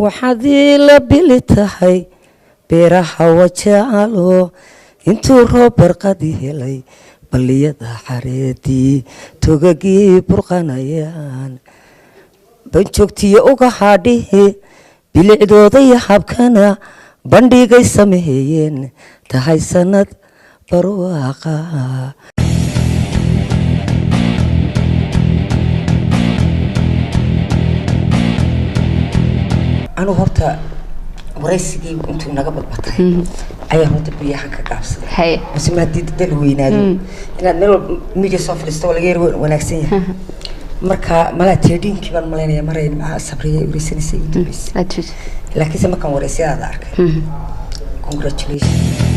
Waxaad ila bili tahay beeraha Wajaalo intuu roob barqadi helay, balliyada xareedii togagii burqanayaan, banjoogtiyo uga hadhihi bilicdooda iyo habkana bandhigay sameeyeen, tahay sanad barwaaqa. Anugu horta waraysigii intuu naga badbatay ayaa horta biyahan ka gaabsaday. Mase ma haddii dal weynaado inaad meel walba media soo fadhiisto waa laga yar wanaagsan yahay. Marka malaa teedhiinkii baan malaynaya maray maxaa Sabriya wareysanaysay ugu dambeysay, laakiinse markaan wareysayadaada arkay, congratulations.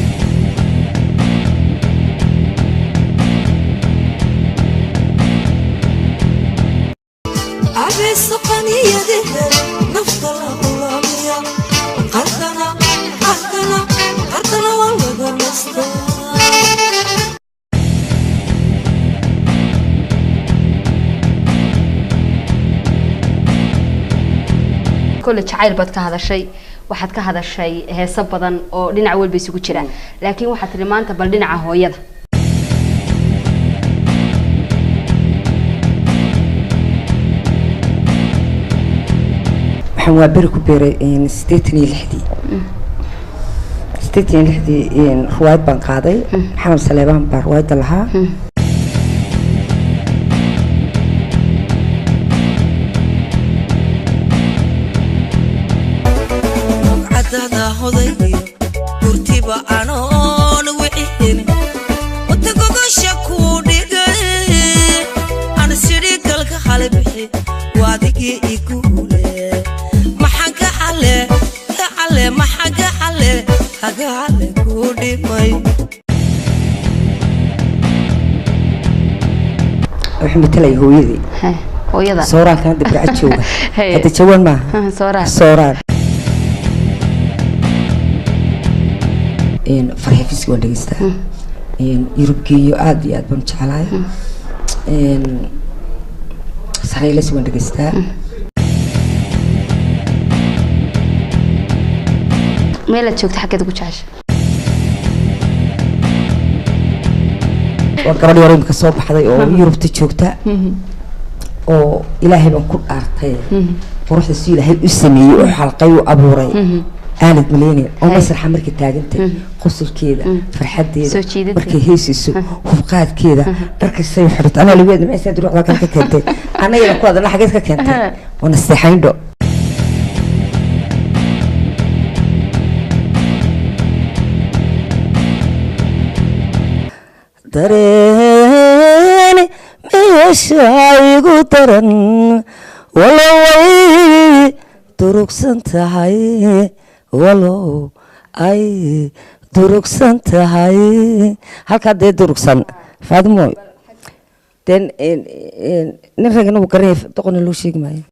Kolle jacayl baad ka hadashay, waxaad ka hadashay heeso badan oo dhinac walba isugu jiraan, laakiin waxaad tihi maanta bal dhinaca hooyada. Waxaan waa beri ku beeray 86-dii, 86-dii ruwaayad baan qaaday. Maxamed Saleebaan baa ruwaayadda lahaa. Hodayyo gurtiba anoon wicin wata gogosha kuu dhigay aan sidhi galka xale bixi waadigii iguule maxaan ka xale ka xale maxaan ka xale haga xale kuu dhimay. Wuxuu matalaya hooyadii. Hooyada Sooraankan hadda Burca jooga. Hadda jawaan maaha. Sooraan. Sooraan Farxafiiska waan dhegeystaa, Yurubgeeyo aada iyo aad baan u jeclahay, Sareyles waan dhegeystaa. Meelaad joogta xaggeed ugu jecesha? Waa gabadh yar imika soo baxday oo Yurubta joogta oo Ilaahay baan ku dhaartay quruxda si Ilaahay u sameeyey, u xalqay, u abuuray aanad maleynayn, oo masraxa markay taagantay qosolkeeda, farxadeeda, Soo jiidadeeda. Markay heesayso hubqaadkeeda, dharka say xidhato, anaa lagu eedna maxay ruuxda kan ka keentay, annagana ku adana xageed ka keentay, waa nasteexayndho. Dareen meesha igu daran, walow ay durugsan tahay, walow ay durugsan tahay halkaa dee durugsan. Faadimo den nin ragana wuu garanaya, doqona loo sheegi maayo.